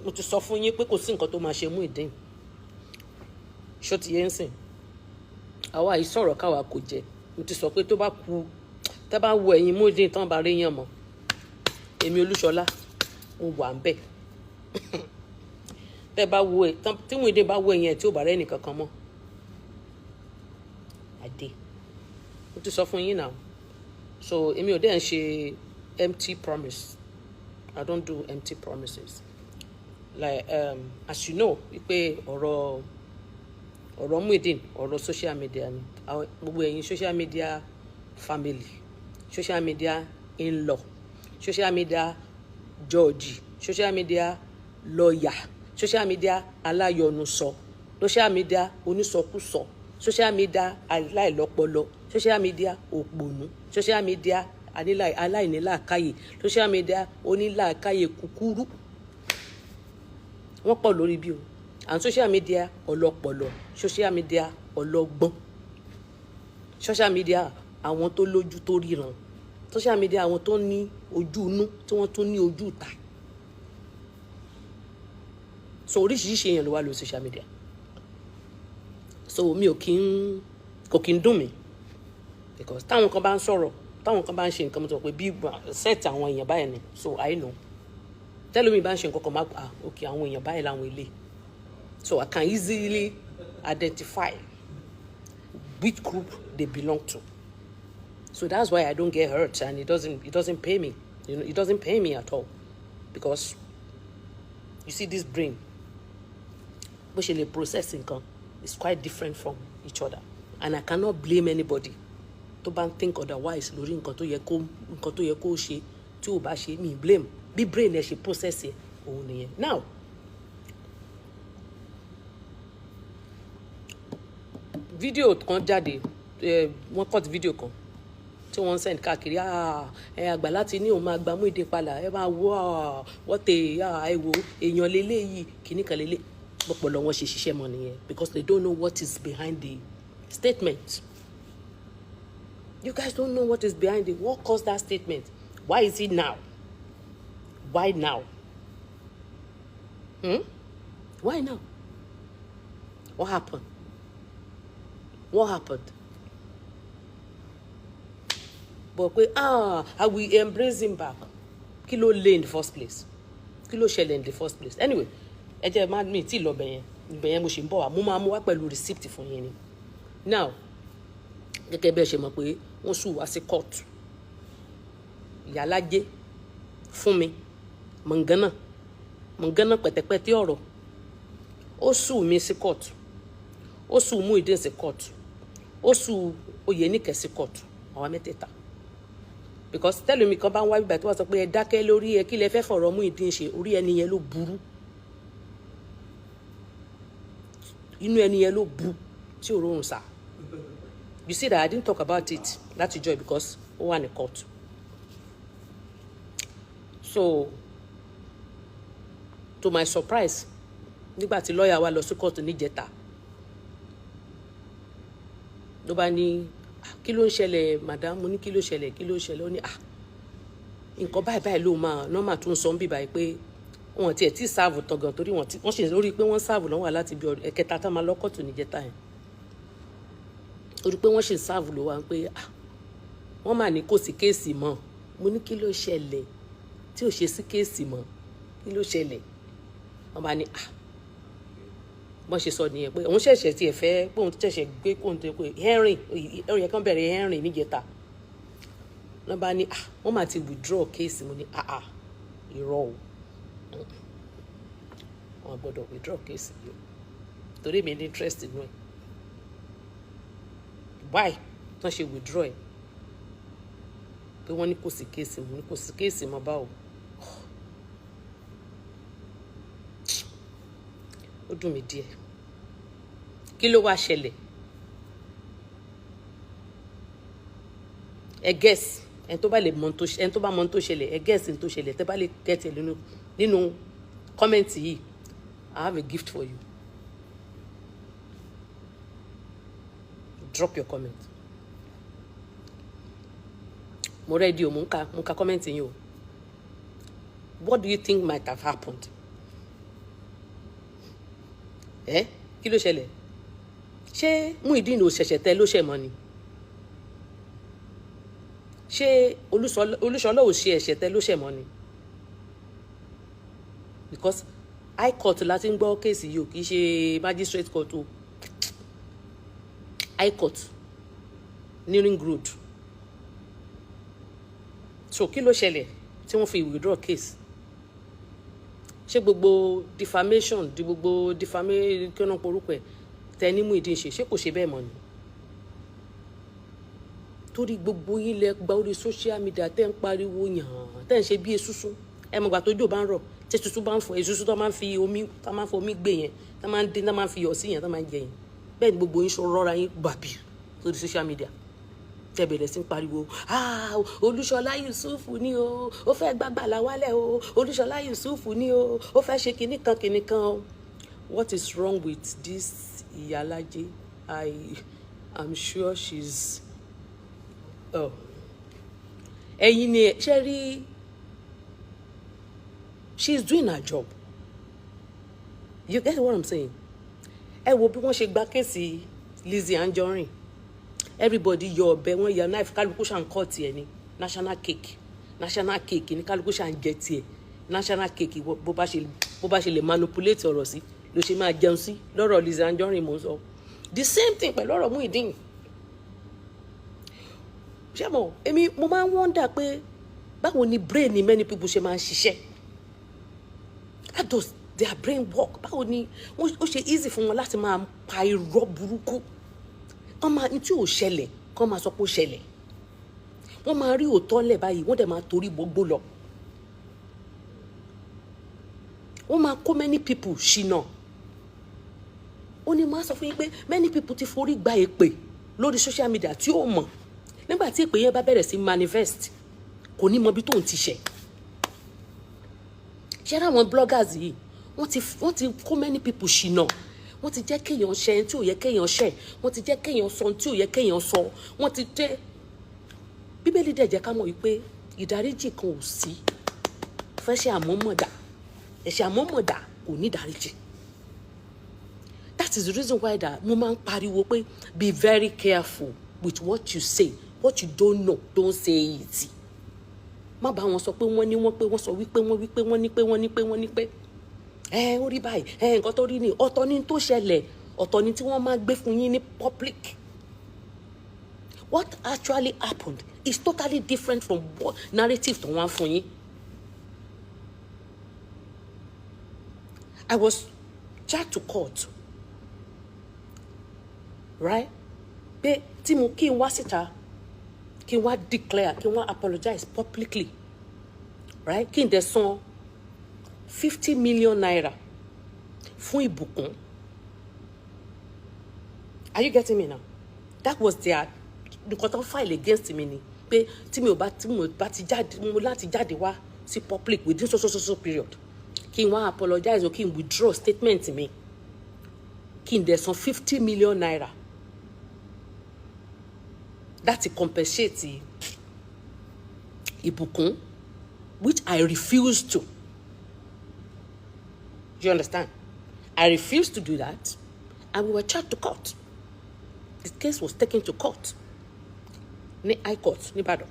Mo ti sọ fún yín pé kò sí nǹkan tó máa ṣe Muyideen. Ṣó ti yé ń sìn? Àwa yìí sọ̀rọ̀ káwa kò jẹ. Mo ti sọ pé tó bá ku, tẹ́ bá wo ẹ̀yìn Muyideen tán bá rí yàn mọ́, èmi Olúṣọlá mo wà ń bẹ̀. Tẹ́ bá wo ẹ̀ tí Muyideen bá wo ẹ̀yìn ẹ̀ tí ò bá rẹ́ nìkan kan mọ́, àdé. Mo ti sọ fún yín náà. So èmi ò dẹ́ ń ṣe empty promise. I don't do empty promises. Like as you know wípé ọ̀rọ̀ Muyideen, ọ̀rọ̀ social media ni. Gbogbo ẹ̀yin social media family, social media in-law, social media judge, social media lawyer, social media aláyọnusọ, social media onísọkúsọ, social media aláìlọ́pọlọ, social media òpònú, social media aláìnílàákàyè, social media onílàákàyè kúkúrú, wọ́n pọ̀ lórí bí o. And social media ọlọ́pọlọ, social media ọlọ́gbọ́n, social media àwọn tó lójú tó ríran, social media àwọn tó ní ojú inú tí wọ́n tún ní ojú ìta. So oríṣiríṣi èèyàn ló wà lórí social media. So mi ò kí ń kò kí ń dùn mí, because táwọn kan bá ń sọ̀rọ̀, táwọn kan bá ń ṣe nǹkan, mo sọ pé bí set àwọn èèyàn báyìí ni. So I know tẹ́lómi bá ń ṣe nǹkan kan, máa, ah, ok, àwọn èèyàn báyìí làwọn ilé. So I can easily identify which group they belong to. So that's why I don't get hurt, and it doesn't pay me. It doesn't pay me at all, because you see, this brain, bó ṣe lè process nǹkan is quite different from each other, and I cannot blame anybody tó bá ń think otherwise lórí nǹkan tó yẹ kó ṣe tí ò bá ṣe. Mi blame bí brain ẹ ṣe process ẹ òun nìyẹn. Now, fídíò kan jáde, wọ́n cut fídíò kan tí wọ́n ń send káàkiri. Ah, ẹ Àgbàlá ti ní òun máa gba Muyideen padà. Ẹ máa wo wọ́n tẹ ẹ wo èèyàn lélẹ́yìí, kìíní kan lélẹ́ pọ̀pọ̀lọ́ wọn ṣe ṣiṣẹ́ mọ́ nìyẹn, because they don't know what is behind the statement. You guys don't know what is behind it. What caused that statement? Why is it now? Why now? Hmm? Why now? What happened? What happened? But pé, ah, I will embrace him back. Kí ló lé in the first place? Kí ló ṣẹlẹ̀ in the first place? Anyway, ẹ jẹ́ má mi tí ì lọ bẹ̀yẹn. Bẹ̀yẹn mo ṣe ń bọ̀ wá. Mo máa mú wá pẹ̀lú receipt fún yín ni. Now, gẹ́gẹ́ bí ẹ ṣe mọ̀ pé wọ́n sue wá sí court. Ìyálájé fún mi, mọ̀ngánà mọ̀ngánà pẹ̀tẹ̀pẹ̀tẹ̀ ọ̀rọ̀, ó sue mi sí court, ó sue Muyideen sí court, ó sue Oyèníkẹ́ sí court, àwa mẹ́tẹ̀ẹ̀ta. Because tẹ́lẹ̀mí kan bá ń wá bíbá tí wọ́n sọ pé ẹ dákẹ́ lórí ẹ, kí lẹ fẹ́ fọ̀rọ̀ Muyideen ṣe? Orí ẹni yẹn ló burú, inú ẹni yẹn ló bu tí ò rọrùn sá. You see that I didn't talk about it láti joy because ó wà ní court. So to my surprise, nígbà tí lọ́ọ̀yà wa lọ sí court níjẹta, ló bá ní, "Ah, kí ló ń ṣẹlẹ̀, madam?" Mo ní, "Kí ló ṣẹlẹ̀? Kí ló ń ṣẹlẹ̀?" Ó ní, "Ah, nǹkan báyìí báyìí ló máa nọ́mà tún sọ ń bì báyìí pé wọn tiẹ̀ tí serve tán gan, torí wọ́n ṣe lórí pé wọ́n serve lọ́wọ́ láti bí ẹ̀kẹta tá máa lọ kóòtù níjẹta yẹn, torí pé wọ́n ṣe serve ló wá pé, ah, wọ́n mà ní kò sí case mọ́." Mo ní, "Kí ló ṣẹlẹ̀ tí ò ṣe sí case mọ́? Kí ló ṣẹlẹ̀?" Wọ́n bá ní, ah, bọ́n ṣe sọ nìyẹn pé òun ṣẹ̀ṣẹ̀ tiẹ̀ fẹ́ pé òun ṣẹ̀ṣẹ̀ gbé kóun tó pé hearing ẹ̀rọ yẹn kàn bẹ̀rẹ̀ hearing níjẹta. Wọ́n bá ní, ah, wọ́n máa ti withdraw case. Mo ní, ah ah, irọ́ o, wọ́n gbọ́dọ̀ withdraw case yìí o, torí mi ní interest inú ẹ̀. Why tán ṣe withdraw ẹ̀? Pé wọ́n ní kò sí case. Mo ní, "Kò sí case mọ́ báwo?" Ó dùn mí díẹ̀. Kí ló wá ṣẹlẹ̀? Ẹ guess. Ẹni tó bá mọ tó ṣẹlẹ̀, ẹ guess ẹni tó ṣẹlẹ̀. Tẹ́ bá lè get ẹ nínú comment yìí, I have a gift for you. Drop your comment. Mo ready o. Mo ń ka comment yín o. What do you think might have happened? Ẹ kí ló ṣẹlẹ̀? Ṣé Muyideen ò ṣẹ̀ṣẹ̀ tẹ ló ṣẹ̀ mọ́ ni? Ṣé Olúṣọlá ò ṣe ẹ̀ṣẹ̀ tẹ ló ṣẹ̀ mọ́ ni? Because high court la ti ń gbọ́ case yìí o, kì í ṣe magistrate court o. High court ní Ring Road. So kí ló ṣẹlẹ̀ tí wọ́n fi withdraw case? Ṣé gbogbo defamation di gbogbo defamation, kí wọ́n porúkọ ẹ̀ tẹ ní Muyideen ṣe, ṣé kò ṣe bẹ́ẹ̀ mọ́ ni? Torí gbogbo yín lẹ gba orí social media, tẹ́ ń pariwo yàn, tẹ́ ń ṣe bí esusu. Ẹ mọ̀gbà tójò bá ń rọ̀, tí esusu bá ń fọ, esusu tó máa ń fi omi, tó máa ń fi omi gbé yẹn, tó máa ń dín, tó máa ń fi iyọ̀ sí yẹn, tó máa ń jẹ yẹn. Bẹ́ẹ̀ ni gbogbo yín ṣe rọra yín gbàbí sórí social media, tẹ́ bẹ̀rẹ̀ sí ń pariwo, "Ah, Olúṣọlá Yusuf ni o, ó fẹ́ gbàgbàlà wálẹ̀ o. Olúṣọlá Yusuf ni o, ó fẹ́ ṣe kinní kan kinní kan o." What is wrong with this Iyalaje? I am sure she's, oh. Ẹ̀yin ni ṣe rí, she is doing her job. You get what I'm saying? Ẹ wo bí wọ́n ṣe gba case Lizzy Anjorin. Everybody yọ ọ̀bẹ, wọ́n yọ knife, kálukú ṣàn kọ́ tiẹ̀ ni. National cake, national cake ní kálukú ṣàn jẹ tiẹ̀. National cake, bó bá ṣe lè manipulate ọ̀rọ̀ sí ló ṣe máa jẹun sí lọ́rọ̀ Lizzy Anjorin. Mò ń sọ the same thing pẹ̀lú ọ̀rọ̀ Muyideen. Ṣé mo, èmi mo máa ń wonder pé báwo ni brain ni many people ṣe máa ń ṣiṣẹ́? How does their brain work? Báwo ni ó ṣe easy fún wọn láti máa pa irọ́ burúkú, kán máa ní tí ò ṣẹlẹ̀, kán máa sọ pé ó ṣẹlẹ̀? Wọ́n máa rí òótọ́ lẹ̀ báyìí, wọ́n dẹ̀ máa torí gbogbo lọ. Wọ́n máa kó many people ṣìnà. Ó ní máa sọ fún yín pé many people ti forí gba èpè lórí social media tí ó mọ̀. Nígbà tí èpè yẹn bá bẹ̀rẹ̀ sí manifest, kò ní mọ ibi tóun ti ṣẹ̀. Ṣé àwọn bloggers yìí, wọ́n ti kó many people ṣìnà. Wọ́n ti jẹ́ kéèyàn ṣe ẹni tí ò yẹ kéèyàn ṣẹ̀. Wọ́n ti jẹ́ kéèyàn sọ ohun tí ò yẹ kéèyàn sọ. Wọ́n ti jẹ́. Bíbélì dẹ̀ jẹ́ ká mọ̀ wípé ìdáríjì kan ò sí fẹ́ṣẹ̀ àmọ́mọ̀dá. Ẹ̀ṣẹ̀ àmọ́mọ̀dá kò ní ìdáríjì. That is the reason why that mo máa ń pariwo pé be very careful with what you say. What you don't know, don't say it. Má bá wọn sọ pé wọ́n ní, wọ́n pé, wọ́n sọ wípé, wọ́n wípé, wọ́n ní pé, wọ́n ní pé, wọ́n ní pé ẹ ó rí báyìí. Ẹ nǹkan tó rí ni ọ̀tọ̀ ni tó ṣẹlẹ̀, ọ̀tọ̀ ni tí wọ́n máa gbé fún yín ní public. What actually happened is totally different from what narrative tó wọ́n fún yín. I was charged to court, right? Pé tí mo kí n wá síta, kí n wá declare, kí n wá apologize publicly, right? Kí n dẹ̀ san ₦50 million fún ìbùkún. Are you getting me now? That was their nǹkan tó file against me, ni pé tí mi ò bá, tí mo bá ti jáde, mo láti jáde wá sí public within so so so so period, kí n wá apologize o, kí n withdraw statement mi, kí n dẹ̀ san ₦50 million láti compensate ìbùkún, which I refused to. Do you understand? I refused to do that, and we were charged to court. The case was taken to court ní high court ní Ìbàdàn.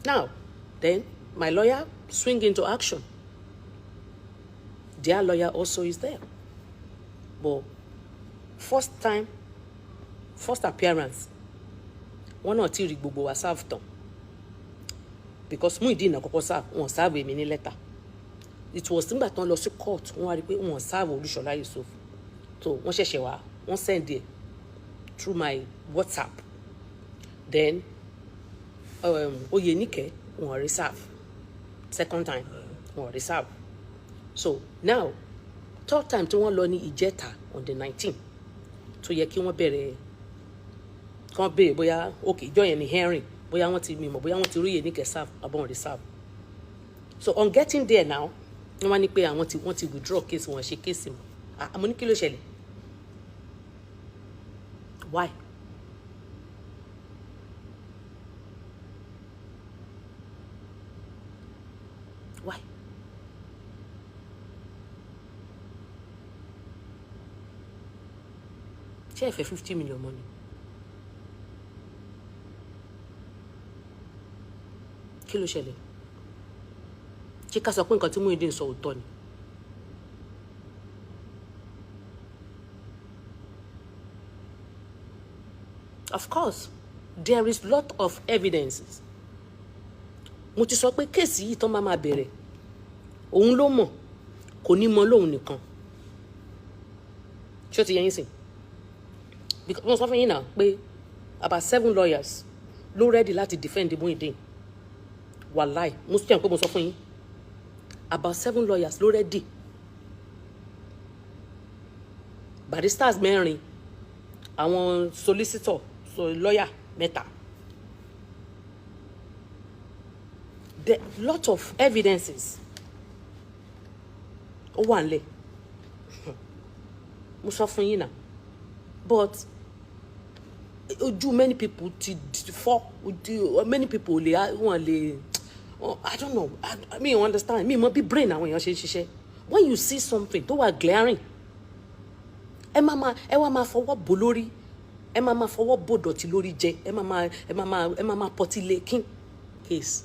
Now then, my lawyer swing into action. Their lawyer also is there, but first time, first appearance, wọn náà ti rí gbogbo wa serve tán, because Muyideen náà kọ́kọ́ serve, wọn serve èmi ní lẹ́tà. It was nígbà tán lọ sí court, wọ́n wá rí i pé wọ́n serve Olúṣọlá Yusuf. So wọ́n ṣẹ̀ṣẹ̀ wá, wọ́n send it through my WhatsApp. Then Oyenike, wọ́n rí serve. Second time, wọ́n rí serve. So now, third time tí wọ́n lọ ní ìjẹta on the 19 tó yẹ kí wọ́n bẹ̀rẹ̀, kán béèrè bóyá ok, ìjọ yẹn ni hearing, bóyá wọ́n ti mímọ̀, bóyá wọ́n ti rí Oyenike serve àbọ̀n rí serve. So on getting there now, wọ́n wá ní pé àwọn ti, wọ́n ti withdraw case, wọ́n ṣe case mọ́. Àmọ́ ní kí ló ṣẹlẹ̀? Why? Why? Ṣé ẹ fẹ́ 50 million mọ́ ni? Kí ló ṣẹlẹ̀? Ṣé ká sọ pé nǹkan tí Muyideen sọ òótọ́ ni? Of course, there is lot of evidences. Mo ti sọ pé case yìí tán bá máa bẹ̀rẹ̀, òun ló mọ̀, kò ní mọ lóun nìkan. Ṣé o ti yẹ yín sìn? Because mo sọ fún yín náà pé about seven lawyers ló ready láti defend Muyideen. Wàláì, mo sọ pé mo sọ fún yín, about seven lawyers ló ready, barristers mẹ́rin, àwọn solicitor, so lawyer mẹ́ta. The lot of evidences ó wà nílẹ̀, mo sọ fún yín náà, but ojú many people ti fọ́, ojú many people lè wọ́n lè, I don't know, I mean, understand mi mọ bí brain àwọn èèyàn ṣe ń ṣiṣẹ́. When you see something tó wà glaring, ẹ má ma ẹ wá máa fọwọ́ bò lórí, ẹ má máa fọwọ́ bò dọ̀tí lórí jẹ, ẹ má máa pọtí lé kín case.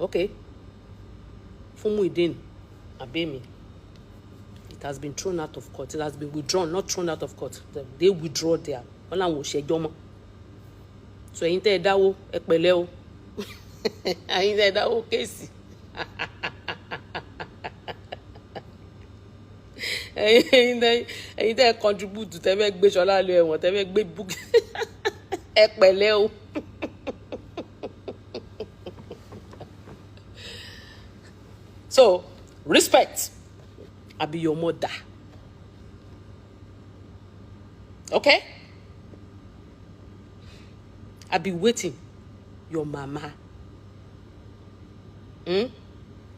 Okay, fún Muyideen Abemi, it has been thrown out of court. It has been withdrawn, not thrown out of court. They withdraw there. Wọn làwọn ò ṣẹjọ́ mọ́. So ẹ̀yin tẹ́ ẹ dáwó, ẹ pẹ̀lẹ́ o. Ẹ̀yin tẹ́ ẹ dáwó case, ẹ̀yin tẹ́ ẹ contribute, tẹ́ fẹ́ gbé Ṣọlá lọ ẹ̀wọ̀n, tẹ́ fẹ́ gbé book, ẹ pẹ̀lẹ́ o. So respect, I be your mother, okay? I be waiting your mama.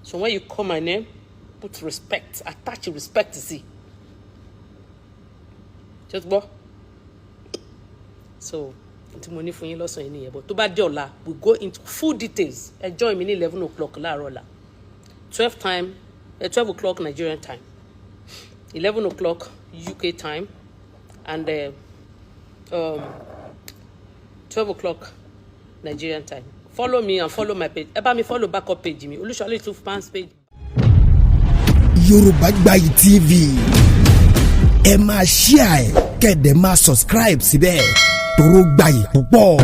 So when you call my name, put respect, attach respect sí. Just gbọ́. So tí mo ní fún yín lọ́sàn-án yìí nìyẹn, but tó bá dé ọ̀la, we go into full details. Ẹ join mi ní 11 o'clock láàárọ̀ ọ̀la, 12 time, 12 o'clock Nigerian time, 11 o'clock UK time and 12 o'clock Nigerian time. Follow me and follow my page. Ẹ bá mi follow backup page mi, Olúṣọlá Yusuf fans page. Yorùbá Gbayì TV, ẹ máa share ẹ, kẹ́ ẹ dẹ̀ máa subscribe síbẹ̀, toró gbayì púpọ̀.